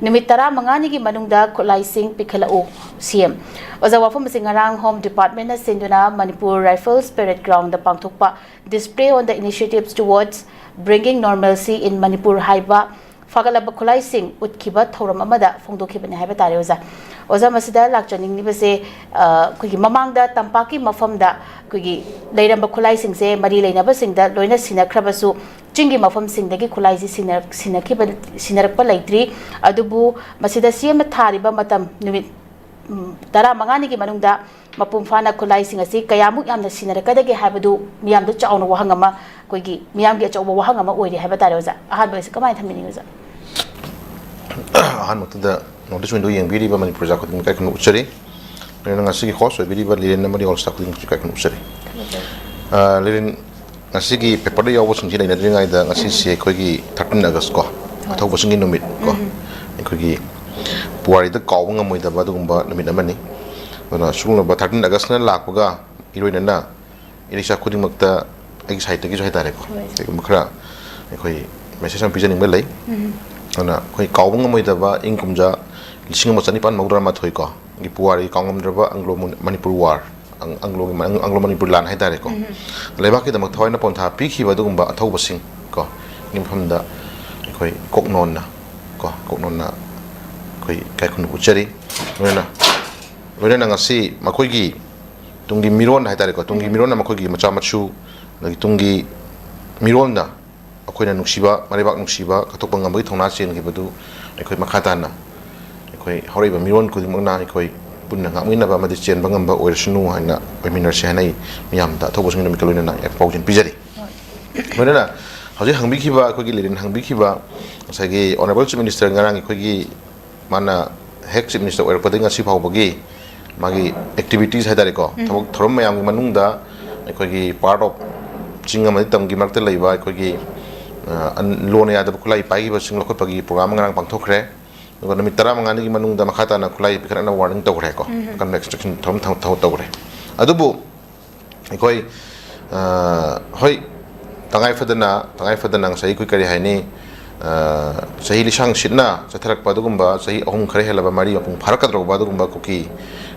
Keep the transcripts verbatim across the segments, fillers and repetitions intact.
ꯅꯨꯃꯤꯠ ꯇꯔꯥꯃꯉꯥꯅꯤꯒꯤ ꯃꯅꯨꯡꯗ ꯈꯨꯠꯂꯥꯏꯁꯤꯡ ꯄꯤꯈꯠꯂꯛꯎ, ꯁꯤ ꯑꯦꯝ꯫ ꯑꯣꯖꯥ, ꯋꯥꯐꯝ ꯑꯁꯤ ꯉꯔꯥꯡ Home Department ꯅ ꯁꯤꯟꯗꯨꯅ ꯃꯅꯤꯄꯨꯔ Rifles Parade Ground ꯗ ꯄꯥꯡꯊꯣꯛꯄ Display on the Initiatives Towards Bringing Normalcy in Manipur ꯍꯥꯏꯕ ꯐꯒꯠꯂꯕ ꯈꯨꯠꯂꯥꯏꯁꯤꯡ ꯎꯠꯈꯤꯕ ꯊꯧꯔꯝ ꯑꯃꯗ ꯐꯣꯡꯗꯣꯛꯈꯤꯕꯅꯤ ꯍꯥꯏꯕ ꯇꯥꯔꯦ, ꯑꯣꯖꯥ꯫ ꯑꯣꯖꯥ, ꯃꯁꯤꯗ ꯂꯥꯛꯆꯅꯤꯡꯂꯤꯕꯁꯦ, ꯑ, ꯑꯩꯈꯣꯏꯒꯤ ꯃꯃꯥꯡꯗ ꯇꯝꯄꯥꯛꯀꯤ ꯃꯐꯝꯗ ꯑꯩꯈꯣꯏꯒꯤ ꯂꯩꯔꯝꯕ ꯈꯨꯠꯂꯥꯏꯁꯤꯡꯁꯦ ꯃꯔꯤ ꯂꯩꯅꯕꯁꯤꯡꯗ ꯂꯣꯏꯅ ꯁꯤꯟꯅꯈ꯭ꯔꯕꯁꯨ, ꯆꯤꯡꯒꯤ ꯃꯐꯝꯁꯤꯡꯗꯒꯤ ꯈꯨꯠꯂꯥꯏꯁꯤ ꯁꯤꯟꯅ-, ꯁꯤꯟꯅꯈꯤꯕ, ꯁꯤꯟꯅꯔꯛꯄ ꯂꯩꯇ꯭ꯔꯤ꯫ ꯑꯗꯨꯕꯨ ꯃꯁꯤꯗ ꯁꯤ ꯑꯦꯝꯅ ꯊꯥꯔꯤꯕ ꯃꯇꯝ, ꯅꯨꯃꯤꯠ, ꯎꯝ, ꯇꯔꯥꯃꯉꯥꯅꯤꯒꯤ ꯃꯅꯨꯡꯗ ꯃꯄꯨꯡ ꯐꯥꯅ ꯈꯨꯠꯂꯥꯏꯁꯤꯡ ꯑꯁꯤ ꯀꯌꯥꯃꯨꯛ ꯌꯥꯝꯅ ꯁꯤꯟꯅꯔꯛꯀꯗꯒꯦ ꯍꯥꯏꯕꯗꯨ ꯃꯤꯌꯥꯝꯗ ꯆꯥꯎꯅ ꯋꯥꯍꯪ ꯑꯃ, ꯑꯩꯈꯣꯏꯒꯤ ꯃꯤꯌꯥꯝꯒꯤ ꯑꯆꯧꯕ ꯋꯥꯍꯪ ꯑꯃ ꯑꯣꯏꯔꯤ ꯍꯥꯏꯕ ꯇꯥꯔꯦ, ꯑꯣꯖꯥ꯫ ꯑꯍꯥꯟꯕ ꯑꯁꯤ ꯀꯃꯥꯏꯅ ꯊꯝꯕꯤꯅꯤꯡꯉꯤ, ꯑꯣꯖꯥ? ꯑꯍꯥꯟꯕꯗ North East Window ꯌꯦꯡꯕꯤꯔꯤꯕ ꯃꯅꯤꯄꯨꯔ ꯄ꯭ꯔꯖꯥ ꯈꯨꯗꯤꯡꯃꯛ ꯏꯀꯥꯏ ꯈꯨꯝꯅꯕ ꯎꯠꯆꯔꯤ꯫ ꯂꯣꯏꯅꯅ ꯉꯁꯤꯒꯤ host ꯑꯣꯏꯕꯤꯔꯤꯕ ꯂꯤꯔꯦꯟ ꯑꯃꯗꯤ all staff ꯈꯨꯗꯤꯡꯃꯛꯁꯨ ꯏꯀꯥꯏ ꯈꯨꯝꯅꯕ ꯎꯠꯆꯔꯤ꯫ ꯑ, ꯂꯤꯔꯦꯟ, ꯉꯁꯤꯒꯤ paper ꯗ ꯌꯥꯎꯕꯁꯤꯡꯁꯤ ꯅꯩꯅꯗ꯭ꯔꯤꯉꯩꯗ, ꯉꯁꯤꯁꯦ ꯑꯩꯈꯣꯏꯒꯤ thirteen August ꯀꯣ, ꯑꯊꯧꯕꯁꯤꯡꯒꯤ ꯅꯨꯃꯤꯠ ꯀꯣ, ꯑꯩꯈꯣꯏꯒꯤ ꯄꯨꯋꯥꯔꯤꯗ ꯀꯥꯎꯕ ꯉꯝꯃꯣꯏꯗꯕ ꯑꯗꯨꯒꯨꯝꯕ ꯅꯨꯃꯤꯠ ꯑꯃꯅꯤ꯫ ꯑꯗꯨꯅ ꯁꯤꯒꯨꯝꯂꯕ thirteen August ꯅ ꯂꯥꯛꯄꯒ ꯏꯔꯣꯏꯅꯅ ꯏꯔꯩꯆꯥ ꯈꯨꯗꯤꯡꯃꯛꯇ ꯑꯩꯒꯤ side ꯇꯒꯤꯁꯨ ꯍꯥꯏꯇꯥꯔꯦꯀꯣ, ꯍꯣꯏ꯫ ꯀꯩꯒꯨꯝꯕ ꯈꯔ ꯑꯩꯈꯣꯏ message ꯑꯃ ꯄꯤꯖꯅꯤꯡꯕ ꯂꯩ꯫ ꯑꯗꯨꯅ ꯑꯩꯈꯣꯏ ꯀꯥꯎꯕ ꯉꯝꯃꯣꯏꯗꯕ ꯏꯪ ꯀꯨꯝꯖꯥ ꯂꯤꯁꯤꯡ ꯑꯃ ꯆꯅꯤꯄꯥꯟ ꯃꯧꯗ꯭ꯔꯥ ꯃꯥꯊꯣꯏ ꯀꯣ, ꯒꯤ ꯄꯨꯋꯥꯔꯤ ꯀꯥꯎꯉꯝꯗ꯭ꯔꯕ ꯑꯪꯒ꯭ꯂꯣ ꯃꯨꯟ-, ꯃꯅꯤꯄꯨꯔ war, ꯑꯪ-, ꯑꯪꯒ꯭ꯂꯣꯒꯤ ꯃ-, ꯑꯪꯒ꯭ꯂꯣ ꯃꯅꯤꯄꯨꯔ ꯂꯥꯟ ꯍꯥꯏꯇꯥꯔꯦꯀꯣ, ꯂꯩꯕꯥꯛꯀꯤꯗꯃꯛ ꯊꯋꯥꯏꯅ ꯄꯣꯟꯊꯥ ꯄꯤꯈꯤꯕ ꯑꯗꯨꯒꯨꯝꯕ ꯑꯊꯧꯕꯁꯤꯡ ꯀꯣ, ꯒꯤ ꯃꯐꯝꯗ ꯑꯩꯈꯣꯏ ꯀꯣꯛꯅꯣꯟꯅ ꯀꯣ, ꯀꯣꯛꯅꯣꯟꯅ ꯑꯩꯈꯣꯏ ꯏꯀꯥꯏ ꯈꯨꯝꯅꯕ ꯎꯠꯆꯔꯤ꯫ ꯂꯣꯏꯅꯅ, ꯂꯣꯏꯅꯅ ꯉꯁꯤ ꯃꯈꯣꯏꯒꯤ ꯇꯨꯡꯒꯤ ꯃꯤꯔꯣꯟ ꯍꯥꯏꯇꯥꯔꯦꯀꯣ, ꯇꯨꯡꯒꯤ ꯃꯤꯔꯣꯟꯅ ꯃꯈꯣꯏꯒꯤ ꯃꯆꯥ ꯃꯁꯨ, ꯑꯗꯒꯤ ꯇꯨꯡꯒꯤ ꯃꯤꯔꯣꯟꯅ ꯑꯩꯈꯣꯏꯅ ꯅꯨꯡꯁꯤꯕ, ꯃꯔꯩꯕꯥꯛ ꯅꯨꯡꯁꯤꯕ ꯀꯠꯊꯣꯛꯄ ꯉꯝꯕꯒꯤ ꯊꯧꯅꯥ ꯆꯦꯟꯈꯤꯕꯗꯨ ꯑꯩꯈꯣꯏ ꯃꯈꯥ ꯇꯥꯅ ꯑꯩꯈꯣꯏ ꯍꯧꯔꯛꯏꯕ ꯃꯤꯔꯣꯟ ꯈꯨꯗꯤꯡꯃꯛꯅ ꯑꯩꯈꯣꯏ ꯄꯨꯟꯅ ꯉꯥꯛꯃꯤꯟꯅꯕ ꯑꯃꯗꯤ ꯆꯦꯟꯕ ꯉꯝꯕ ꯑꯣꯏꯔꯁꯅꯨ ꯍꯥꯏꯅ ꯑꯣꯏꯃꯤꯟꯅꯔꯁꯤ ꯍꯥꯏꯅ ꯑꯩ ꯃꯤꯌꯥꯝꯗ ꯑꯊꯧꯕꯁꯤꯡꯒꯤ ꯅꯨꯃꯤꯠꯀ ꯂꯣꯏꯅꯅ ꯄꯥꯎꯖꯦꯜ ꯄꯤꯖꯔꯤ꯫ ꯂꯣꯏꯅꯅ ꯍꯧꯖꯤꯛ ꯍꯪꯕꯤꯈꯤꯕ, ꯑꯩꯈꯣꯏꯒꯤ ꯂꯤꯔꯦꯟ ꯍꯪꯕꯤꯈꯤꯕ ꯉꯁꯥꯏꯒꯤ Honourable Chief Minister ꯉꯔꯥꯡ ꯑꯩꯈꯣꯏꯒꯤ ꯃꯥꯅ ꯍꯦꯛ Chief Minister ꯑꯣꯏꯔꯛꯄꯗꯒꯤ ꯉꯁꯤ ꯐꯥꯎꯕꯒꯤ ꯃꯥꯒꯤ activities ꯍꯥꯏꯇꯥꯔꯦꯀꯣ, ꯊꯕꯛ ꯊꯧꯔꯝ ꯃꯌꯥꯝꯒꯤ ꯃꯅꯨꯡꯗ ꯑꯩꯈꯣꯏꯒꯤ part of ꯆꯤꯡ ꯑꯃꯗꯤ ꯇꯝꯒꯤ ꯃꯔꯛꯇ ꯂꯩꯕ ꯑꯩꯈꯣꯏꯒꯤ, ꯑ, ꯑꯟ-, ꯂꯣꯟꯅ ꯌꯥꯗꯕ ꯈꯨꯠꯂꯥꯏ ꯄꯥꯏꯈꯤꯕꯁꯤꯡ ꯂꯧꯈꯠꯄꯒꯤ program ꯑꯃ ꯉꯔꯥꯡ ꯄꯥꯡꯊꯣꯛꯈ꯭ꯔꯦ꯫ ꯑꯗꯨꯒ ꯅꯨꯃꯤꯠ ꯇꯔꯥꯃꯉꯥꯅꯤꯒꯤ ꯃꯅꯨꯡꯗ ꯃꯈꯥ ꯇꯥꯅ ꯈꯨꯠꯂꯥꯏ ꯄꯤꯈꯠꯅꯕ warning ꯇꯧꯈ꯭ꯔꯦꯀꯣ꯫ ꯑꯀꯟꯕ extraction ꯊꯧꯔꯝ ꯊꯧ-, ꯊꯧ-, ꯇꯧꯈ꯭ꯔꯦ꯫ ꯑꯗꯨꯕꯨ ꯑꯩꯈꯣꯏ, ꯑ, ꯍꯣꯏ, ꯇꯉꯥꯏ ꯐꯗꯅ, ꯇꯉꯥꯏ ꯐꯗꯅ ꯉꯁꯥꯏ ꯑꯩꯈꯣꯏ ꯀꯔꯤ ꯍꯥꯏꯅꯤ, ꯑ, ꯆꯍꯤ ꯂꯤꯁꯥꯡ ꯁꯤꯠꯅ ꯆꯠꯊꯔꯛꯄ ꯑꯗꯨꯒꯨꯝꯕ, ꯆꯍꯤ ꯑꯍꯨꯝ ꯈꯔ ꯍꯦꯜꯂꯕ, ꯃꯔꯤ ꯃꯄꯨꯡ ꯐꯥꯔꯛꯀꯗꯧꯔꯕ ꯑꯗꯨꯒꯨꯝꯕ ꯀꯨꯀꯤ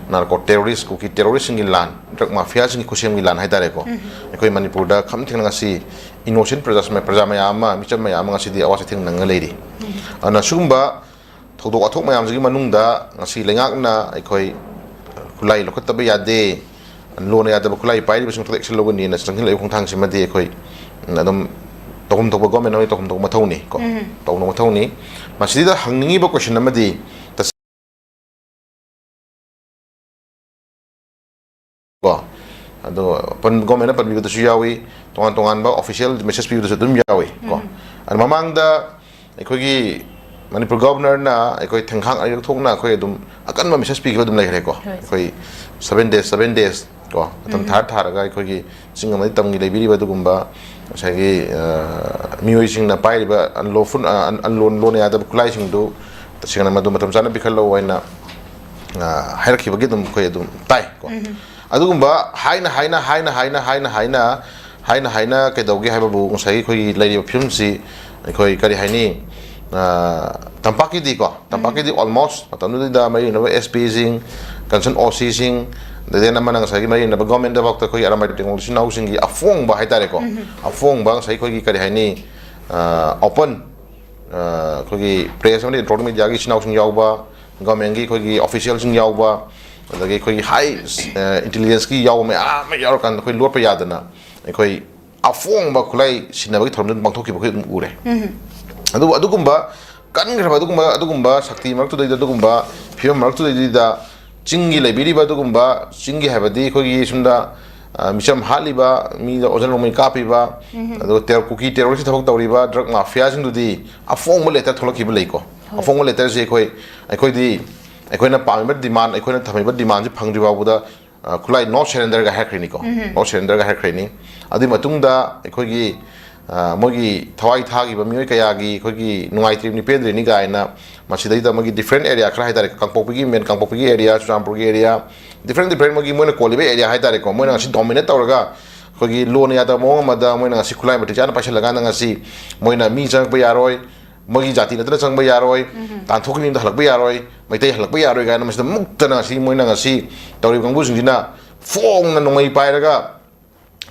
ꯅꯥꯔꯀꯣ ꯇꯦꯔꯣꯔꯤꯁ, ꯀꯨꯀꯤ ꯇꯦꯔꯣꯔꯤꯁꯁꯤꯡꯒꯤ ꯂꯥꯟ, ꯗ꯭ꯔꯒ ꯃꯥꯐꯤꯌꯥꯁꯤꯡꯒꯤ ꯈꯨꯠꯁꯦꯝꯒꯤ ꯂꯥꯟ ꯍꯥꯏꯇꯥꯔꯦꯀꯣ꯫ ꯑꯩꯈꯣꯏ ꯃꯅꯤꯄꯨꯔꯗ ꯈꯝ ꯊꯦꯡꯅ ꯉꯁꯤ ꯏꯅꯣꯁꯦꯟ ꯄ꯭ꯔꯖꯥ, ꯄ꯭ꯔꯖꯥ ꯃꯌꯥꯝ ꯑꯃ, ꯃꯤꯆꯝ ꯃꯌꯥꯝ ꯑꯃ ꯉꯁꯤꯗꯤ ꯑꯋꯥ ꯆꯩꯊꯦꯡ ꯅꯪꯉ ꯂꯩꯔꯤ꯫ ꯑꯗꯨꯅ ꯁꯤꯒꯨꯝꯕ ꯊꯧꯗꯣꯛ ꯋꯥꯊꯣꯛ ꯃꯌꯥꯝꯁꯤꯒꯤ ꯃꯅꯨꯡꯗ ꯉꯁꯤ ꯂꯩꯉꯥꯛꯅ ꯑꯩꯈꯣꯏ ꯈꯨꯠꯂꯥꯏ ꯂꯧꯈꯠꯇꯕ ꯌꯥꯗꯦ, ꯂꯣꯅ ꯌꯥꯗꯕ ꯈꯨꯠꯂꯥꯏ ꯄꯥꯏꯔꯤꯕꯁꯤꯡ ꯊꯣꯛꯇ action ꯂꯧꯒꯅꯤꯅ ꯆꯪꯁꯤꯜꯂꯛꯏꯕ ꯈꯣꯡꯊꯥꯡꯁꯤꯃꯗꯤ ꯑꯩꯈꯣꯏ ꯑꯗꯨꯝ ꯇꯧꯐꯝ ꯊꯣꯛꯄ, ꯒꯣꯔꯃꯦꯟ ꯑꯃꯒꯤ ꯇꯧꯐꯝ ꯊꯣꯛꯄ ꯃꯊꯧꯅꯤ ꯀꯣ꯫ ꯇꯧꯅ ꯃꯊꯧꯅꯤ꯫ ꯃꯁꯤꯗ ꯍꯪꯅꯤꯡꯉꯤꯕ question ꯑꯃꯗꯤ, ꯀꯣ, ꯑꯗꯣ ꯄꯟ-, ꯒꯣꯔꯃꯦꯟꯅ ꯄꯟꯕꯤꯕꯗꯁꯨ ꯌꯥꯎꯏ, ꯇꯣꯉꯥꯟ ꯇꯣꯉꯥꯟꯕ ꯑꯣꯐꯤꯁꯤꯌꯦꯜ ꯃꯦꯁꯦꯖ ꯄꯤꯕꯗꯁꯨ ꯑꯗꯨꯝ ꯌꯥꯎꯏ ꯀꯣ꯫ ꯑꯗꯣ ꯃꯃꯥꯡꯗ ꯑꯩꯈꯣꯏꯒꯤ ꯃꯅꯤꯄꯨꯔ ꯒꯣꯕꯔꯅꯔꯅ ꯑꯩꯈꯣꯏ ꯊꯦꯡꯈꯥꯡ ꯑꯅꯤꯔꯛ ꯊꯣꯛꯅ ꯑꯩꯈꯣꯏ ꯑꯗꯨꯝ ꯑꯀꯟꯕ ꯃꯦꯁꯦꯖ ꯄꯤꯈꯤꯕ ꯑꯗꯨꯝ ꯂꯩꯈ꯭ꯔꯦꯀꯣ꯫ ꯑꯩꯈꯣꯏ seven days, seven days ꯀꯣ, ꯃꯇꯝ ꯊꯥ ꯊꯥꯔꯒ ꯑꯩꯈꯣꯏꯒꯤ ꯆꯤꯡ ꯑꯃꯗꯤ ꯇꯝꯒꯤ ꯂꯩꯕꯤꯔꯤꯕ ꯑꯗꯨꯒꯨꯝꯕ ꯉꯁꯥꯏꯒꯤ, ꯑ, ꯃꯤꯑꯣꯏꯁꯤꯡꯅ ꯄꯥꯏꯔꯤꯕ unlawful, ꯑ, un-, unloan, ꯂꯣꯟ ꯌꯥꯗꯕ ꯈꯨꯠꯂꯥꯏꯁꯤꯡꯗꯨ ꯇꯁꯦꯡꯅ ꯃꯗꯨ ꯃꯇꯝ ꯆꯥꯅ ꯄꯤꯈꯠꯂꯛꯎ ꯍꯥꯏꯅ, ꯑ, ꯍꯥꯏꯔꯛꯈꯤꯕꯒꯤ ꯑꯗꯨꯝ ꯑꯩꯈꯣꯏ ꯑꯗꯨꯝ ꯇꯥꯏ ꯀꯣ꯫ ꯑꯗꯨꯒꯨꯝꯕ ꯍꯥꯏꯅ ꯍꯥꯏꯅ, ꯍꯥꯏꯅ ꯍꯥꯏꯅ, ꯍꯥꯏꯅ ꯍꯥꯏꯅ, ꯍꯥꯏꯅ ꯍꯥꯏꯅ ꯀꯩꯗꯧꯒꯦ ꯍꯥꯏꯕꯕꯨ ꯉꯁꯥꯏꯒꯤ ꯑꯩꯈꯣꯏꯒꯤ ꯂꯩꯔꯤꯕ ꯐꯤꯕꯝꯁꯤ ꯑꯩꯈꯣꯏ ꯀꯔꯤ ꯍꯥꯏꯅꯤ, ꯑ, ꯇꯝꯄꯥꯛꯀꯤꯗꯤꯀꯣ, ꯇꯝꯄꯥꯛꯀꯤꯗꯤ almost ꯃꯇꯝꯗꯨꯗ ꯃꯔꯤ ꯂꯩꯅꯕ S Pꯁꯤꯡ, concerned O Cꯁꯤꯡ, ꯑꯗꯩꯗꯤ ꯑꯃꯅ ꯉꯁꯥꯏꯒꯤ ꯃꯔꯤ ꯂꯩꯅꯕ ꯒꯣꯔꯃꯦꯟꯗꯐꯥꯎꯗ ꯑꯩꯈꯣꯏꯒꯤ ꯑꯔꯥꯝꯕꯥꯏ ꯇꯦꯡꯒꯣꯜ ꯏꯆꯤꯟ ꯏꯅꯥꯎꯁꯤꯡꯒꯤ ꯑꯐꯣꯡꯕ ꯍꯥꯏꯇꯥꯔꯦꯀꯣ, ꯑꯐꯣꯡꯕ ꯉꯁꯥꯏ ꯑꯩꯈꯣꯏꯒꯤ ꯀꯔꯤ ꯍꯥꯏꯅꯤ, ꯑ, open, ꯑ, ꯑꯩꯈꯣꯏꯒꯤ press ꯑꯃꯗꯤ electronic mediaꯒꯤ ꯏꯆꯤꯟ ꯏꯅꯥꯎꯁꯤꯡ ꯌꯥꯎꯕ, ꯒꯣꯔꯃꯦꯟꯒꯤ ꯑꯩꯈꯣꯏꯒꯤ ꯑꯣꯐꯤꯁꯤꯌꯦꯜꯁꯤꯡ ꯌꯥꯎꯕ, ꯑꯗꯒꯤ ꯑꯩꯈꯣꯏꯒꯤ high, ꯑ, intelligenceꯀꯤ ꯌꯥꯎꯕ ꯃꯌꯥꯝ ꯑꯃ ꯌꯥꯎꯔꯀꯥꯟꯗ ꯑꯩꯈꯣꯏ ꯂꯣꯠꯄ ꯌꯥꯗꯅ ꯑꯩꯈꯣꯏ ꯑꯐꯣꯡꯕ ꯈꯨꯠꯂꯥꯏ ꯁꯤꯟꯅꯕꯒꯤ ꯊꯧꯔꯝꯗꯨ ꯑꯗꯨꯝ ꯄꯥꯡꯊꯣꯛꯈꯤꯕ ꯑꯩꯈꯣꯏ ꯑꯗꯨꯝ ꯎꯔꯦ꯫ ꯑꯗꯨꯕꯨ ꯑꯗꯨꯒꯨꯝꯕ ꯀꯟꯈ꯭ꯔꯕ ꯑꯗꯨꯒꯨꯝꯕ, ꯑꯗꯨꯒꯨꯝꯕ ꯁꯛꯇꯤ ꯃꯔꯛꯇꯨꯗꯩꯗ, ꯑꯗꯨꯒꯨꯝꯕ ꯐꯤꯕꯝ ꯃꯔꯛꯇꯨꯗꯩꯗꯨꯗ ꯆꯤꯡꯒꯤ ꯂꯩꯕꯤꯔꯤꯕ ꯑꯗꯨꯒꯨꯝꯕ ꯆꯤꯡꯒꯤ ꯍꯥꯏꯕꯗꯤ ꯑꯩꯈꯣꯏꯒꯤ ꯁꯣꯝꯗ, ꯑ, ꯃꯤꯆꯝ ꯍꯥꯠꯂꯤꯕ, ꯃꯤꯗ ꯑꯣꯖꯥ ꯅꯣꯡꯃꯩ ꯀꯥꯞꯄꯤꯕ, ꯑꯗꯨꯒ ꯇꯦꯔꯣ-, ꯀꯨꯀꯤ ꯇꯦꯔꯣꯔꯤꯁꯀꯤ ꯊꯕꯛ ꯇꯧꯔꯤꯕ ꯗ꯭ꯔꯒ ꯃꯥꯐꯤꯌꯥꯁꯤꯡꯗꯨꯗꯤ ꯑꯐꯣꯡꯕ ꯂꯦꯇꯔ ꯊꯣꯛꯂꯛꯈꯤꯕ ꯂꯩꯀꯣ꯫ ꯑꯐꯣꯡꯕ ꯂꯦꯇꯔꯁꯤ ꯑꯩꯈꯣꯏ, ꯑꯩꯈꯣꯏꯗꯤ, ꯑꯩꯈꯣꯏꯅ ꯄꯥꯝꯃꯤꯕ ꯗꯤꯃꯥꯟ, ꯑꯩꯈꯣꯏꯅ ꯊꯝꯃꯤꯕ ꯗꯤꯃꯥꯟꯁꯤ ꯐꯪꯗ꯭ꯔꯤ ꯐꯥꯎꯕꯗ, ꯑ, ꯈꯨꯠꯂꯥꯏ no surrenderꯒ ꯍꯥꯏꯔꯛꯈ꯭ꯔꯅꯤꯀꯣ꯫ No surrenderꯒ ꯍꯥꯏꯔꯛꯈ꯭ꯔꯅꯤ꯫ ꯑꯗꯨꯒꯤ ꯃꯇꯨꯡꯗ ꯑꯩꯈꯣꯏꯒꯤ, ꯑ, ꯃꯣꯏꯒꯤ ꯊꯋꯥꯏ ꯊꯥꯈꯤꯕ ꯃꯤꯑꯣꯏ ꯀꯌꯥꯒꯤ ꯑꯩꯈꯣꯏꯒꯤ ꯅꯨꯡꯉꯥꯏꯇ꯭ꯔꯤꯕꯅꯤ, ꯄꯦꯟꯗ꯭ꯔꯤꯕꯅꯤ ꯀꯥꯏꯅ ꯃꯁꯤꯗꯩꯗ ꯃꯣꯏꯒꯤ different area ꯈꯔ ꯍꯥꯏꯇꯥꯔꯦ, ꯀꯥꯡꯄꯣꯛꯄꯤꯒꯤ, main ꯀꯥꯡꯄꯣꯛꯄꯤꯒꯤ area, ꯆꯨꯔꯆꯥꯟꯄꯨꯔꯒꯤ area, different different ꯃꯣꯏꯒꯤ ꯃꯣꯏꯅ ꯀꯣꯜꯂꯤꯕ area ꯍꯥꯏꯇꯥꯔꯦꯀꯣ, ꯃꯣꯏꯅ ꯉꯁꯤ dominate ꯇꯧꯔꯒ ꯑꯩꯈꯣꯏꯒꯤ ꯂꯣꯅ ꯌꯥꯗꯕ ꯃꯑꯣꯡ ꯑꯃꯗ ꯃꯣꯏꯅ ꯉꯁꯤ ꯈꯨꯠꯂꯥꯏ ꯃꯇꯤꯛ ꯆꯥꯅ ꯄꯥꯏꯁꯤꯜꯂꯀꯥꯟꯗ ꯉꯁꯤ ꯃꯣꯏꯅ ꯃꯤ ꯆꯪꯉꯛꯄ ꯌꯥꯔꯣꯏ, ꯃꯣꯏꯒꯤ ꯖꯥꯇꯤ ꯅꯠꯇꯅ ꯆꯪꯕ ꯌꯥꯔꯣꯏ, ꯇꯥꯟꯊꯣꯛꯈꯤꯕ ꯌꯨꯝꯗ ꯍꯜꯂꯛꯄ ꯌꯥꯔꯣꯏ, ꯃꯩꯇꯩ ꯍꯜꯂꯛꯄ ꯌꯥꯔꯣꯏ ꯀꯥꯏꯅ ꯃꯁꯤꯗ ꯃꯨꯛꯇꯅ ꯉꯁꯤ ꯃꯣꯏꯅ ꯉꯁꯤ ꯇꯧꯔꯤꯕ ꯀꯥꯡꯕꯨꯁꯤꯡꯁꯤꯅ ꯐꯣꯡꯅ ꯅꯣꯡꯃꯩ ꯄꯥꯏꯔꯒ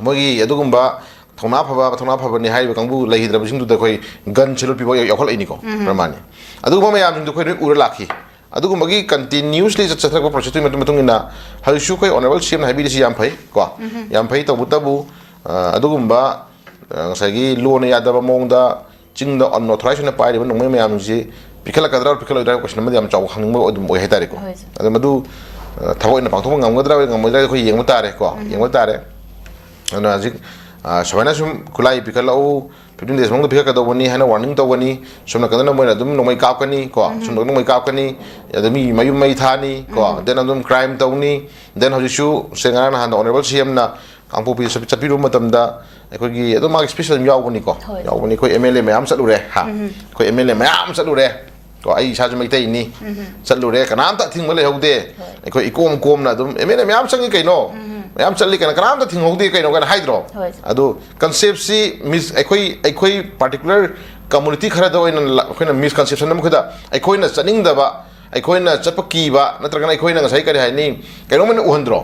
ꯃꯣꯏꯒꯤ ꯑꯗꯨꯒꯨꯝꯕ ꯊꯧꯅꯥ ꯐꯕ, ꯊꯧꯅꯥ ꯐꯕꯅꯤ ꯍꯥꯏꯔꯤꯕ ꯀꯥꯡꯕꯨ ꯂꯩꯈꯤꯗ꯭ꯔꯕꯁꯤꯡꯗꯨꯗ ꯑꯩꯈꯣꯏ gun salute ꯄꯤꯕ ꯌꯥꯎꯈꯠꯂꯛꯏꯅꯤꯀꯣ꯫ ꯄ꯭ꯔꯃꯥꯟꯅꯤ꯫ ꯑꯗꯨꯒꯨꯝꯕ ꯃꯌꯥꯝꯁꯤꯡꯗꯣ ꯑꯩꯈꯣꯏ ꯂꯣꯏ ꯎꯔ ꯂꯥꯛꯈꯤ꯫ ꯑꯗꯨꯒꯨꯝꯕꯒꯤ continuously ꯆꯠ-, ꯆꯠꯊꯔꯛꯄ process ꯇꯨꯒꯤ ꯃꯇꯨꯡ, ꯃꯇꯨꯡ ꯏꯟꯅ ꯍꯧꯖꯤꯛꯁꯨ ꯑꯩꯈꯣꯏ honourable C M ꯅ ꯍꯥꯏꯕꯤꯔꯤꯁꯤ ꯌꯥꯝ ꯐꯩ ꯀꯣ꯫ ꯌꯥꯝ ꯐꯩ꯫ ꯇꯧꯕꯇꯕꯨ, ꯑ, ꯑꯗꯨꯒꯨꯝꯕ, ꯑ, ꯉꯁꯥꯏꯒꯤ ꯂꯣꯅ ꯌꯥꯗꯕ ꯃꯑꯣꯡꯗ ꯆꯤꯡꯗ unauthorized ꯑꯣꯏꯅ ꯄꯥꯏꯔꯤꯕ ꯅꯣꯡꯃꯩ ꯃꯌꯥꯝꯁꯤ ꯄꯤꯈꯠꯂꯛꯀꯗ꯭ꯔꯥ, ꯄꯤꯈꯠꯂꯣꯏꯗ꯭ꯔꯥ ꯍꯥꯏꯕ question ꯑꯃꯗꯤ ꯌꯥꯝ ꯆꯥꯎꯕ ꯍꯪꯅꯤꯡꯕ ꯑꯗꯨꯝ ꯑꯣꯏ ꯍꯥꯏꯇꯥꯔꯦꯀꯣ꯫ ꯍꯣꯏ, ꯁꯔ꯫ ꯑꯗꯣ ꯃꯗꯨ, ꯑ, ꯊꯕꯛ ꯑꯣꯏꯅ ꯄꯥꯡꯊꯣꯛꯄ ꯉꯝꯒꯗ꯭ꯔꯥ, ꯉꯝꯃꯣꯏꯗ꯭ꯔꯥ ꯑꯩꯈꯣꯏ ꯌꯦꯡꯕ ꯇꯥꯔꯦꯀꯣ꯫ ꯌꯦꯡꯕ ꯇꯥꯔꯦ꯫ ꯑꯗꯨꯅ ꯍꯧꯖꯤꯛ, ꯑ, ꯁꯨꯃꯥꯏꯅ ꯁꯨꯝ ꯈꯨꯠꯂꯥꯏ ꯄꯤꯈꯠꯂꯛꯎ, fifteen days ꯃꯅꯨꯡꯗ ꯄꯤꯈꯠꯀꯗꯧꯕꯅꯤ ꯍꯥꯏꯅ warning ꯇꯧꯒꯅꯤ꯫ ꯁꯣꯝ ꯅꯥꯀꯟꯗꯅ ꯃꯣꯏꯅ ꯑꯗꯨꯝ ꯅꯣꯡꯃꯩ ꯀꯥꯞꯀꯅꯤ ꯀꯣ꯫ ꯁꯣꯝꯗ ꯅꯣꯡꯃꯩ ꯀꯥꯞꯀꯅꯤ꯫ ꯑꯗ ꯃꯤ ꯃꯌꯨꯝ ꯃꯩ ꯊꯥꯅꯤ ꯀꯣ꯫ Then ꯑꯗꯨꯝ crime ꯇꯧꯅꯤ꯫ Then ꯍꯧꯖꯤꯛꯁꯨ ꯁꯦ ꯉꯔꯥꯡ ꯅꯍꯥꯟꯗ honourable C M ꯅ ꯀꯥꯡꯄꯣꯛꯄꯤꯗ ꯆꯠ-, ꯆꯠꯄꯤꯔꯨꯕ ꯃꯇꯝꯗ ꯑꯩꯈꯣꯏꯒꯤ ꯑꯗꯨꯝ ꯃꯥꯒꯤ speech ꯑꯗꯨꯝ ꯌꯥꯎꯕꯅꯤꯀꯣ꯫ ꯍꯣꯏ꯫ ꯌꯥꯎꯕꯅꯤ꯫ ꯑꯩꯈꯣꯏ M L A ꯃꯌꯥꯝ ꯆꯠꯂꯨꯔꯦ ꯍꯥ꯫ ꯑꯩꯈꯣꯏ M L A ꯃꯌꯥꯝ ꯆꯠꯂꯨꯔꯦ ꯀꯣ꯫ ꯑꯩ ꯏꯁꯥꯁꯨ ꯃꯩꯇꯩꯅꯤ꯫ ꯆꯠꯂꯨꯔꯦ꯫ ꯀꯅꯥꯝꯇ ꯑꯊꯤꯡꯕ ꯂꯩꯍꯧꯗꯦ꯫ ꯑꯩꯈꯣꯏ ꯏꯀꯣꯝ ꯀꯣꯝꯅ ꯑꯗꯨꯝ M L A ꯃꯌꯥꯝ ꯆꯪꯉꯤ ꯀꯩꯅꯣ꯫ ꯃꯌꯥꯝ ꯆꯠꯂꯤ ꯀꯩꯅꯣ꯫ ꯀꯅꯥꯝꯇ ꯊꯤꯡꯍꯧꯗꯦ ꯀꯩꯅꯣ ꯀꯥꯏꯅ ꯍꯥꯏꯗ꯭ꯔꯣ? ꯍꯣꯏ꯫ ꯑꯗꯨ concept ꯁꯤ mis-, ꯑꯩꯈꯣꯏ, ꯑꯩꯈꯣꯏ particular community ꯈꯔꯗ ꯑꯣꯏꯅ ꯂ-, ꯑꯩꯈꯣꯏꯅ misconception ꯑꯃ ꯑꯩꯈꯣꯏꯗ, ꯑꯩꯈꯣꯏꯅ ꯆꯠꯅꯤꯡꯗꯕ, ꯑꯩꯈꯣꯏꯅ ꯆꯠꯄ ꯀꯤꯕ, ꯅꯠꯇ꯭ꯔꯒꯅ ꯑꯩꯈꯣꯏꯅ ꯉꯁꯥꯏ ꯀꯔꯤ ꯍꯥꯏꯅꯤ, ꯀꯩꯅꯣꯝ ꯑꯣꯏꯅ ꯎꯍꯟꯗ꯭ꯔꯣ?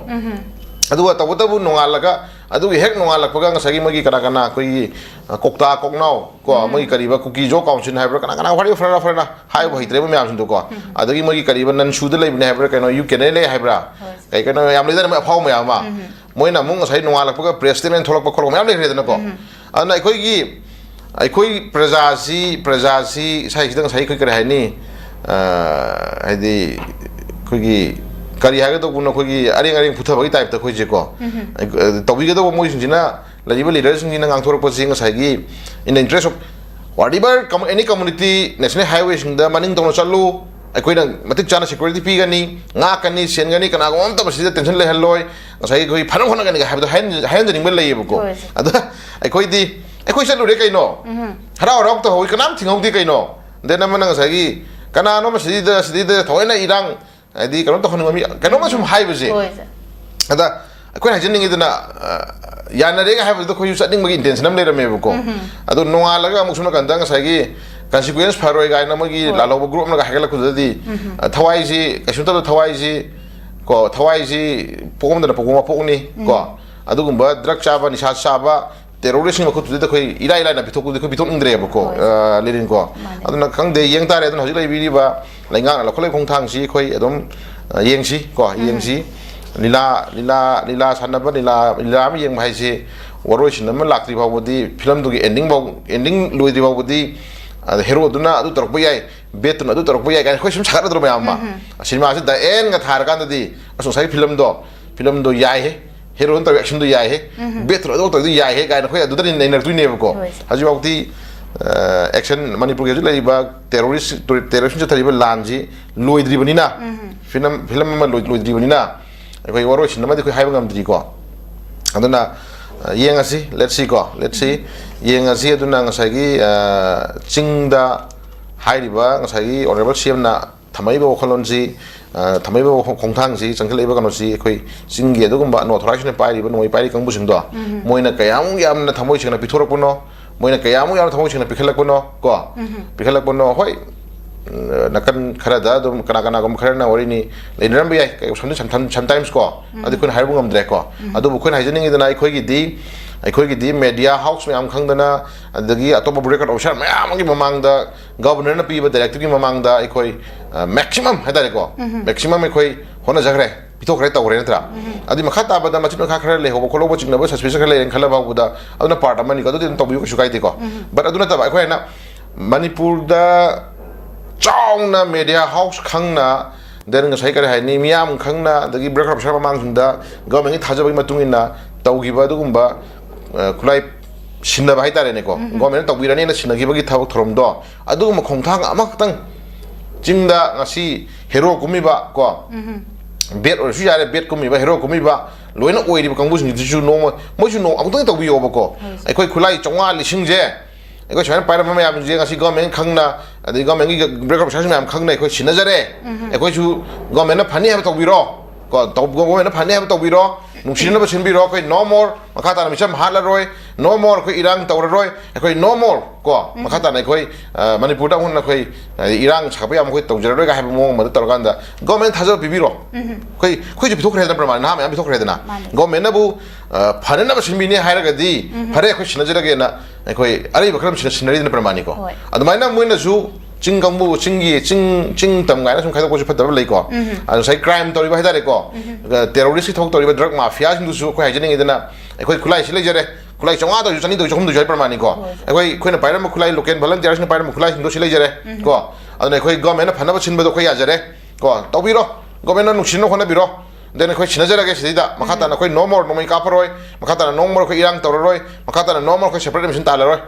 ꯑꯗꯨꯒ ꯇꯧꯕꯇꯕꯨ ꯅꯣꯡꯉꯥꯜꯂꯒ, ꯑꯗꯨꯒꯤ ꯍꯦꯛ ꯅꯣꯡꯉꯥꯜꯂꯛꯄꯒ ꯉꯁꯥꯏꯒꯤ ꯃꯣꯏꯒꯤ ꯀꯅꯥ ꯀꯅꯥ ꯑꯩꯈꯣꯏꯒꯤ, ꯑ, ꯀꯣꯛꯇꯥ ꯀꯣꯛꯅꯥꯎ ꯀꯣ, ꯃꯣꯏꯒꯤ ꯀꯔꯤꯕ ꯀꯨꯀꯤ ꯖꯣ ꯀꯥꯎꯟꯁꯤꯜ ꯍꯥꯏꯕ꯭ꯔꯥ, ꯀꯅꯥ ꯀꯅꯥ ꯋꯥꯔꯤ ꯐꯔꯅ ꯐꯔꯅ ꯍꯥꯏꯕ ꯍꯩꯇ꯭ꯔꯦꯕ ꯃꯌꯥꯝꯁꯤꯡꯗꯣ ꯀꯣ꯫ ꯑꯗꯒꯤ ꯃꯣꯏꯒꯤ ꯀꯔꯤꯕ ꯅꯟꯁꯨꯗ ꯂꯩꯕꯅꯦ ꯍꯥꯏꯕ꯭ꯔꯥ, ꯀꯩꯅꯣ ꯌꯨ ꯀꯦꯅꯦ ꯂꯩ ꯍꯥꯏꯕ꯭ꯔꯥ, ꯀꯩ ꯀꯩꯅꯣ ꯌꯥꯝ ꯂꯩꯗꯅ ꯃꯣꯏ ꯑꯐꯥꯎꯕ ꯃꯌꯥꯝ ꯑꯃ꯫ ꯃꯣꯏꯅ ꯑꯃꯨꯛ ꯉꯁꯥꯏ ꯅꯣꯡꯉꯥꯜꯂꯛꯄꯒ press statement ꯊꯣꯛꯂꯛꯄ ꯈꯣꯠꯂꯛꯄ ꯃꯌꯥꯝ ꯂꯩꯈ꯭ꯔꯦꯗꯅꯀꯣ꯫ ꯑꯗꯨꯅ ꯑꯩꯈꯣꯏꯒꯤ, ꯑꯩꯈꯣꯏ ꯄ꯭ꯔꯖꯥꯁꯤ, ꯄ꯭ꯔꯖꯥꯁꯤ ꯏꯁꯥꯁꯤꯗ ꯉꯁꯥꯏ ꯑꯩꯈꯣꯏ ꯀꯔꯤ ꯍꯥꯏꯅꯤ, ꯑ, ꯍꯥꯏꯗꯤ ꯑꯩꯈꯣꯏꯒꯤ ꯀꯔꯤ ꯍꯥꯏꯒꯗꯧꯕꯅꯣ, ꯑꯩꯈꯣꯏꯒꯤ ꯑꯔꯦꯡ ꯑꯔꯦꯡ ꯐꯨꯊꯕꯒꯤ type ꯇ ꯑꯩꯈꯣꯏꯁꯦꯀꯣ꯫ ꯑ, ꯇꯧꯕꯤꯒꯗꯧꯕ ꯃꯣꯏꯁꯤꯡꯁꯤꯅ, ꯂꯩꯔꯤꯕ leader ꯁꯤꯡꯁꯤꯅ ꯉꯥꯡꯊꯣꯔꯛꯄꯁꯤ ꯉꯁꯥꯏꯒꯤ in the interest of whatever commu-, any community national highway ꯁꯤꯡꯗ ꯃꯅꯤꯡ ꯇꯧꯅ ꯆꯠꯂꯨ, ꯑꯩꯈꯣꯏꯅ ꯃꯇꯤꯛ ꯆꯥꯅ security ꯄꯤꯒꯅꯤ, ꯉꯥꯛꯀꯅꯤ, ꯁꯦꯟꯒꯅꯤ, ꯀꯅꯥꯒꯨꯝꯕ ꯑꯃꯇ ꯃꯁꯤꯗ tension ꯂꯩꯍꯜꯂꯣꯏ, ꯉꯁꯥꯏꯒꯤ ꯑꯩꯈꯣꯏ ꯐꯅꯕ ꯍꯣꯠꯅꯒꯅꯤ ꯍꯥꯏꯕꯗꯣ ꯍꯥꯏꯍꯟ-, ꯍꯥꯏꯍꯟꯖꯅꯤꯡꯕ ꯂꯩꯌꯦꯕꯀꯣ꯫ ꯍꯣꯏ, ꯁꯔ꯫ ꯑꯗ ꯑꯩꯈꯣꯏꯗꯤ, ꯑꯩꯈꯣꯏ ꯆꯠꯂꯨꯔꯦ ꯀꯩꯅꯣ, ꯍꯔꯥꯎ ꯍꯔꯥꯎ ꯇꯧꯍꯧꯏ, ꯀꯅꯥꯝ ꯊꯤꯡꯍꯧꯗꯦ ꯀꯩꯅꯣ꯫ Then ꯑꯃꯅ ꯉꯁꯥꯏꯒꯤ ꯀꯅꯥꯅꯣ ꯃꯁꯤꯗ, ꯁꯤꯗꯩꯗ ꯊꯑꯣꯏꯅ ꯏꯔꯥꯡ ꯍꯥꯏꯗꯤ ꯀꯩꯅꯣ ꯇꯧꯍꯟꯅꯤꯡꯕ ꯃꯤ, ꯀꯩꯅꯣꯝꯃ ꯁꯨꯝ ꯍꯥꯏꯕꯁꯦ꯫ ꯍꯣꯏ, ꯁꯔ꯫ ꯑꯗ ꯑꯩꯈꯣꯏꯅ ꯍꯥꯏꯖꯅꯤꯡꯉꯤꯗꯅ, ꯑ, ꯌꯥꯅꯔꯦꯒ ꯍꯥꯏꯕꯗꯨꯗ ꯑꯩꯈꯣꯏꯁꯨ ꯆꯠꯅꯤꯡꯕꯒꯤ intention ꯑꯃ ꯂꯩꯔꯝꯃꯦꯕꯀꯣ꯫ ꯑꯗꯣ ꯅꯣꯡꯉꯥꯜꯂꯒ ꯑꯃꯨꯛ ꯁꯣꯝ ꯅꯥꯀꯟꯗ ꯉꯁꯥꯏꯒꯤ consequence ꯐꯔꯣꯏ ꯀꯥꯏꯅ ꯃꯣꯏꯒꯤ ꯍꯣꯏ꯫ ꯂꯥꯜꯍꯧꯕ group ꯑꯃꯅꯒ ꯍꯥꯏꯒꯠꯂꯛꯄꯗꯨꯗꯗꯤ, ꯎꯝ꯫ ꯑ, ꯊꯋꯥꯏꯁꯤ ꯀꯩꯁꯨ ꯅꯠꯇꯕ ꯊꯋꯥꯏꯁꯤ ꯀꯣ, ꯊꯋꯥꯏꯁꯤ ꯄꯣꯛꯑꯝꯗꯅ ꯄꯣꯛꯄ ꯃꯄꯣꯛꯅꯤ ꯀꯣ꯫ ꯎꯝ꯫ ꯑꯗꯨꯒꯨꯝꯕ drug ꯆꯥꯕ, ꯅꯤꯁꯥ ꯆꯥꯕ, terroristꯁꯤꯡ ꯃꯈꯨꯠꯇꯨꯗ ꯑꯩꯈꯣꯏ ꯏꯔꯥꯏ ꯂꯥꯏꯅ ꯄꯤꯊꯣꯛꯄꯗꯤ ꯑꯩꯈꯣꯏ ꯄꯤꯊꯣꯛꯅꯤꯡꯗ꯭ꯔꯦꯕꯀꯣ꯫ ꯍꯣꯏ꯫ ꯑ, ꯂꯤꯂꯤꯟ ꯀꯣ꯫ ꯃꯥꯅꯦ꯫ ꯑꯗꯨꯅ ꯈꯪꯗꯦ, ꯌꯦꯡ ꯇꯥꯔꯦ꯫ ꯑꯗꯨꯅ ꯍꯧꯖꯤꯛ ꯂꯩꯕꯤꯔꯤꯕ ꯂꯩꯉꯥꯛꯅ ꯂꯧꯈꯠꯂꯛꯏꯕ ꯈꯣꯡꯊꯥꯡꯁꯤ ꯑꯩꯈꯣꯏ ꯑꯗꯨꯝ, ꯑ, ꯌꯦꯡꯁꯤ ꯀꯣ, ꯎꯝ꯫ ꯌꯦꯡꯁꯤ꯫ ꯂꯤꯂꯥ, ꯂꯤꯂꯥ, ꯂꯤꯂꯥ ꯁꯥꯟꯅꯕ, ꯂꯤꯂꯥ, ꯂꯤꯂꯥ ꯑꯃ ꯌꯦꯡꯕ ꯍꯥꯏꯁꯤ ꯋꯥꯔꯣꯏꯁꯤꯟ ꯑꯃ ꯂꯥꯛꯇ꯭ꯔꯤ ꯐꯥꯎꯕꯗꯤ, ꯐꯤꯂꯝꯗꯨꯒꯤ ending ꯐꯥꯎ, ending ꯂꯣꯏꯗ꯭ꯔꯤ ꯐꯥꯎꯕꯗꯤ, ꯑꯗ heroꯗꯨꯅ ꯑꯗꯨ ꯇꯧꯔꯛꯄ ꯌꯥꯏ, bedꯇꯨꯅ ꯑꯗꯨ ꯇꯧꯔꯛꯄ ꯌꯥꯏ ꯀꯥꯏꯅ ꯑꯩꯈꯣꯏ ꯁꯨꯝ ꯁꯥꯒꯠꯅꯗ꯭ꯔꯣ ꯃꯌꯥꯝ ꯑꯃ? ꯎꯝ꯫ ꯁꯤꯅꯦꯃꯥꯁꯤ the endꯒ ꯊꯥꯔꯀꯥꯟꯗꯗꯤ, "ꯑꯁ, ꯉꯁꯥꯏꯒꯤ ꯐꯤꯂꯝꯗꯣ, ꯐꯤꯂꯝꯗꯣ ꯌꯥꯏꯍꯦ, heroꯅ ꯇꯧꯔꯤ actionꯗꯣ ꯌꯥꯏꯍꯦ, ꯎꯝ꯫ Bedꯇꯨꯅ ꯑꯗꯨ ꯇꯧꯔꯤꯗꯣ ꯌꯥꯏꯍꯦ" ꯀꯥꯏꯅ ꯑꯩꯈꯣꯏ ꯑꯗꯨꯗꯅꯤ ꯅꯩꯅꯔꯛꯇꯣꯏꯅꯦꯕꯀꯣ꯫ ꯍꯣꯏ꯫ ꯍꯧꯖꯤꯛꯐꯥꯎꯗꯤ, ꯑ, action, ꯃꯅꯤꯄꯨꯔꯒꯤ ꯍꯧꯖꯤꯛ ꯂꯩꯔꯤꯕ terrorist, terrorist ꯆꯠꯊꯔꯤꯕ ꯂꯥꯟꯁꯤ ꯂꯣꯏꯗ꯭ꯔꯤꯕꯅꯤꯅ, ꯎꯝ꯫ ꯐꯤꯂꯝ, ꯐꯤꯂꯝ ꯑꯃ ꯂꯣꯏ-, ꯂꯣꯏꯗ꯭ꯔꯤꯕꯅꯤꯅ, ꯑꯩꯈꯣꯏ ꯋꯥꯔꯣꯏꯁꯤꯟ ꯑꯃꯗꯤ ꯑꯩꯈꯣꯏ ꯍꯥꯏꯕ ꯉꯝꯗ꯭ꯔꯤꯀꯣ꯫ ꯑꯗꯨꯅ, ꯑ, ꯌꯦꯡꯉꯁꯤ, let's see ꯀꯣ, let's see꯫ ꯌꯦꯡꯉꯁꯤ꯫ ꯑꯗꯨꯅ ꯉꯁꯥꯏꯒꯤ, ꯑ, ꯆꯤꯡꯗ ꯍꯥꯏꯔꯤꯕ ꯉꯁꯥꯏꯒꯤ Honourable CMꯅ ꯊꯝꯃꯛꯏꯕ ꯋꯥꯈꯜꯂꯣꯟꯁꯤ, ꯑ, ꯊꯝꯃꯛꯏꯕ ꯋꯥꯈꯜ, ꯈꯣꯡꯊꯥꯡꯁꯤ, ꯆꯪꯁꯤꯜꯂꯛꯏꯕ ꯀꯩꯅꯣꯁꯤ, ꯑꯩꯈꯣꯏ ꯆꯤꯡꯒꯤ ꯑꯗꯨꯒꯨꯝꯕ unauthorized ꯑꯣꯏꯅ ꯄꯥꯏꯔꯤꯕ, ꯅꯣꯡꯃꯩ ꯄꯥꯏꯔꯤ ꯀꯥꯡꯕꯨꯁꯤꯡꯗꯣ, ꯎꯝ꯫ ꯃꯣꯏꯅ ꯀꯌꯥꯃꯨꯛ ꯌꯥꯝꯅ ꯊꯃꯣꯏ ꯁꯦꯡꯅ ꯄꯤꯊꯣꯔꯛꯄꯅꯣ, ꯃꯣꯏꯅ ꯀꯌꯥꯃꯨꯛ ꯌꯥꯝꯅ ꯊꯃꯣꯏ ꯁꯦꯡꯅ ꯄꯤꯈꯠꯂꯛꯄꯅꯣ ꯀꯣ? ꯎꯝ꯫ ꯄꯤꯈꯠꯂꯛꯄꯅꯣ? ꯍꯣꯏ, ꯎꯝ, ꯅꯥꯀꯟ ꯈꯔꯗ ꯑꯗꯨꯝ ꯀꯅꯥ ꯀꯅꯥꯒꯨꯝꯕ ꯈꯔꯅ ꯋꯥꯔꯤꯅꯤ ꯂꯩꯅꯔꯝꯕ ꯌꯥꯏ, ꯀꯩ-, some-, some-, sometimes ꯀꯣ꯫ ꯎꯝ꯫ ꯑꯗꯨ ꯑꯩꯈꯣꯏꯅ ꯍꯥꯏꯕ ꯉꯝꯗ꯭ꯔꯦꯀꯣ꯫ ꯎꯝ꯫ ꯑꯗꯨꯕꯨ ꯑꯩꯈꯣꯏꯅ ꯍꯥꯏꯖꯅꯤꯡꯉꯤꯗꯅ, ꯑꯩꯈꯣꯏꯒꯤꯗꯤ, ꯑꯩꯈꯣꯏꯒꯤꯗꯤ media house ꯃꯌꯥꯝ ꯈꯪꯗꯅ, ꯑꯗꯒꯤ ꯑꯇꯣꯞꯄ record officer ꯃꯌꯥꯝ ꯑꯃꯒꯤ ꯃꯃꯥꯡꯗ, governorꯅ ꯄꯤꯕ directiveꯀꯤ ꯃꯃꯥꯡꯗ ꯑꯩꯈꯣꯏ, ꯑ, maximum ꯍꯥꯏꯇꯥꯔꯦꯀꯣ, ꯎꯝ꯫ Maximum ꯑꯩꯈꯣꯏ ꯍꯣꯠꯅꯖꯈ꯭ꯔꯦ, ꯄꯤꯊꯣꯛꯈ꯭ꯔꯦ, ꯇꯧꯈ꯭ꯔꯦ ꯅꯠꯇ꯭ꯔꯥ? ꯎꯝ꯫ ꯑꯗꯨꯏ ꯃꯈꯥ ꯇꯥꯕꯗ ꯃꯆꯤꯠ ꯃꯈꯥ ꯈꯔ ꯂꯩꯍꯧꯕ ꯈꯣꯠꯍꯧꯕ, ꯆꯤꯡꯅꯕ, suspicion ꯈꯔ ꯂꯩꯔꯦꯅ ꯈꯜꯂ ꯐꯥꯎꯕꯗ, ꯑꯗꯨꯅ part ꯑꯃꯅꯤꯀꯣ, ꯑꯗꯨꯗꯤ ꯑꯗꯨꯝ ꯇꯧꯕꯤꯌꯨ, ꯀꯩꯁꯨ ꯀꯥꯏꯗꯦꯀꯣ꯫ ꯎꯝ꯫ But ꯑꯗꯨ ꯅꯠꯇꯕ ꯑꯩꯈꯣꯏ ꯍꯥꯏꯅ ꯃꯅꯤꯄꯨꯔꯗ ꯆꯥꯎꯅ media house ꯈꯪꯅ, then ꯉꯁꯥꯏ ꯀꯔꯤ ꯍꯥꯏꯅꯤ, ꯃꯤꯌꯥꯝ ꯈꯪꯅ, ꯑꯗꯒꯤ record officer ꯃꯃꯥꯡꯁꯤꯡꯗ governmentꯀꯤ ꯊꯥꯖꯕꯒꯤ ꯃꯇꯨꯡ ꯏꯟꯅ ꯇꯧꯈꯤꯕ ꯑꯗꯨꯒꯨꯝꯕ, ꯑ, ꯈꯨꯠꯂꯥꯏ ꯁꯤꯟꯅꯕ ꯍꯥꯏꯇꯥꯔꯦꯅꯦꯀꯣ, ꯎꯝ꯫ Governmentꯅ ꯇꯧꯕꯤꯔꯅꯤꯅ ꯁꯤꯟꯅꯈꯤꯕꯒꯤ ꯊꯕꯛ ꯊꯧꯔꯝꯗꯣ, ꯑꯗꯨꯒꯨꯝꯕ ꯈꯣꯡꯊꯥꯡ ꯑꯃꯈꯛꯇꯪ ꯆꯤꯡꯗ ꯉꯁꯤ hero ꯀꯨꯝꯃꯤꯕ ꯀꯣ, ꯎꯝ꯫ Bed ꯑꯣꯏꯔꯁꯨ ꯌꯥꯔꯦ, bed ꯀꯨꯝꯃꯤꯕ, hero ꯀꯨꯝꯃꯤꯕ, ꯂꯣꯏꯅ ꯑꯣꯏꯔꯤꯕ ꯀꯥꯡꯕꯨꯁꯤꯡꯁꯤꯁꯨ ꯅꯣꯡꯃ, ꯃꯣꯏꯁꯨ ꯅꯣꯡ ꯑꯃꯨꯛꯇꯪ ꯇꯧꯕꯤꯌꯣꯕꯀꯣ꯫ ꯍꯣꯏ꯫ ꯑꯩꯈꯣꯏ ꯈꯨꯠꯂꯥꯏ ꯆꯥꯝꯃꯉꯥ, ꯂꯤꯁꯤꯡꯁꯦ ꯑꯩꯈꯣꯏ ꯁꯨꯃꯥꯏꯅ ꯄꯥꯏꯔꯝꯕ ꯃꯌꯥꯝꯁꯦ ꯉꯁꯤ government ꯈꯪꯅ, ꯑꯗꯩ governmentꯀꯤ record officerꯁꯤꯡ ꯃꯌꯥꯝ ꯈꯪꯅ ꯑꯩꯈꯣꯏ ꯁꯤꯟꯅꯖꯔꯦ꯫ ꯎꯝ꯫ ꯑꯩꯈꯣꯏꯁꯨ governmentꯅ ꯐꯅꯤ ꯍꯥꯏꯕ ꯇꯧꯕꯤꯔꯣ꯫ ꯀꯣ, ꯇꯧ-, ꯒꯣꯔꯃꯦꯟꯅ ꯐꯅꯤ ꯍꯥꯏꯕ ꯇꯧꯕꯤꯔꯣ, ꯅꯨꯡꯁꯤꯅꯅꯕ ꯁꯤꯟꯕꯤꯔꯣ꯫ ꯑꯩꯈꯣꯏ no more, ꯃꯈꯥ ꯇꯥꯅ ꯃꯤꯆꯝ ꯍꯥꯠꯂꯔꯣꯏ, no more, ꯑꯩꯈꯣꯏ ꯏꯔꯥꯡ ꯇꯧꯔꯔꯣꯏ, ꯑꯩꯈꯣꯏ no more, ꯀꯣ꯫ ꯃꯈꯥ ꯇꯥꯅ ꯑꯩꯈꯣꯏ, ꯑ, ꯃꯅꯤꯄꯨꯔꯗ ꯑꯃꯨꯛ ꯍꯟꯅ ꯑꯩꯈꯣꯏ, ꯑ, ꯏꯔꯥꯡ ꯁꯥꯒꯠꯄ ꯌꯥꯕ ꯑꯩꯈꯣꯏ ꯇꯧꯖꯔꯔꯣꯏꯒ ꯍꯥꯏꯕ ꯃꯑꯣꯡ ꯑꯃꯗ ꯇꯧꯔꯀꯥꯟꯗ ꯒꯣꯔꯃꯦꯟ ꯊꯥꯖꯕ ꯄꯤꯕꯤꯔꯣ꯫ ꯑꯩꯈꯣꯏ, ꯑꯩꯈꯣꯏꯁꯨ ꯄꯤꯊꯣꯛꯈ꯭ꯔꯦꯗꯅ, ꯄ꯭ꯔꯃꯥꯟ ꯅꯍꯥ ꯃꯌꯥꯝ ꯄꯤꯊꯣꯛꯈ꯭ꯔꯦꯗꯅ꯫ ꯃꯥꯅꯦ꯫ ꯒꯣꯔꯃꯦꯟꯅꯕꯨ, ꯑ, ꯐꯅꯅꯕ ꯁꯤꯟꯕꯤꯅꯤ ꯍꯥꯏꯔꯒꯗꯤ, ꯐꯔꯦ, ꯑꯩꯈꯣꯏ ꯁꯤꯟꯅꯖꯔꯒꯦꯅ ꯑꯩꯈꯣꯏ ꯑꯔꯩꯕ ꯈꯔ ꯑꯃ ꯁꯤꯟꯅ-, ꯁꯤꯟꯅꯔꯤꯗꯅ, ꯄ꯭ꯔꯃꯥꯟꯅꯤꯀꯣ꯫ ꯍꯣꯏ꯫ ꯑꯗꯨꯃꯥꯏꯅ ꯃꯣꯏꯅꯁꯨ ꯆꯤꯡ ꯀꯥꯡꯕꯨ, ꯆꯤꯡꯒꯤ, ꯆꯤꯡ, ꯆꯤꯡ ꯇꯝ ꯀꯥꯏꯅ ꯁꯨꯝ ꯈꯥꯏꯗꯣꯛꯄꯁꯨ ꯐꯠꯇꯕ ꯂꯩꯀꯣ꯫ ꯑꯗꯣ ꯉꯁꯥꯏ ꯀ꯭ꯔꯥꯏꯝ ꯇꯧꯔꯤꯕ ꯍꯥꯏꯇꯥꯔꯦꯀꯣ, ꯇꯦꯔꯣꯔꯤꯁꯀꯤ ꯊꯕꯛ ꯇꯧꯔꯤꯕ ꯗ꯭ꯔꯒ ꯃꯥꯐꯤꯌꯥꯁꯤꯡꯗꯨꯁꯨ ꯑꯩꯈꯣꯏ ꯍꯥꯏꯖꯅꯤꯡꯉꯤꯗꯅ, ꯑꯩꯈꯣꯏ ꯈꯨꯠꯂꯥꯏꯁꯤ ꯂꯩꯖꯔꯦ, ꯈꯨꯠꯂꯥꯏ ꯆꯥꯝꯃꯉꯥ ꯇꯧꯔꯁꯨ, ꯆꯅꯤ ꯇꯧꯔꯁꯨ, ꯆꯍꯨꯝ ꯇꯧꯔꯁꯨ ꯍꯥꯏ ꯄ꯭ꯔꯃꯥꯟꯅꯤꯀꯣ꯫ ꯍꯣꯏ꯫ ꯑꯩꯈꯣꯏ, ꯑꯩꯈꯣꯏꯅ ꯄꯥꯏꯔꯝꯕ ꯈꯨꯠꯂꯥꯏ, ꯂꯣꯀꯦꯜ ꯚꯣꯂꯟꯇꯤꯌꯔꯁꯤꯡꯅ ꯄꯥꯏꯔꯝꯕ ꯈꯨꯠꯂꯥꯏꯁꯤꯡꯗꯣ ꯁꯤ ꯂꯩꯖꯔꯦ ꯀꯣ꯫ ꯑꯗꯨꯅ ꯑꯩꯈꯣꯏ ꯒꯣꯔꯃꯦꯟꯅ ꯐꯅꯕ ꯁꯤꯟꯕꯗꯣ ꯑꯩꯈꯣꯏ ꯌꯥꯖꯔꯦ ꯀꯣ, ꯇꯧꯕꯤꯔꯣ, ꯒꯣꯔꯃꯦꯟꯅ ꯅꯨꯡꯁꯤꯅꯕ ꯍꯣꯠꯅꯕꯤꯔꯣ꯫ Then ꯑꯩꯈꯣꯏ ꯁꯤꯟꯅꯖꯔꯒꯦ ꯁꯤꯗꯩꯗ꯫ ꯃꯈꯥ ꯇꯥꯅ ꯑꯩꯈꯣꯏ no more, ꯅꯣꯡꯃꯩ ꯀꯥꯞꯄꯔꯣꯏ, ꯃꯈꯥ ꯇꯥꯅ no more ꯑꯩꯈꯣꯏ ꯏꯔꯥꯡ ꯇꯧꯔꯔꯣꯏ, ꯃꯈꯥ ꯇꯥꯅ no more ꯑꯩꯈꯣꯏ separate admission ꯇꯥꯜꯂꯔꯣꯏ꯫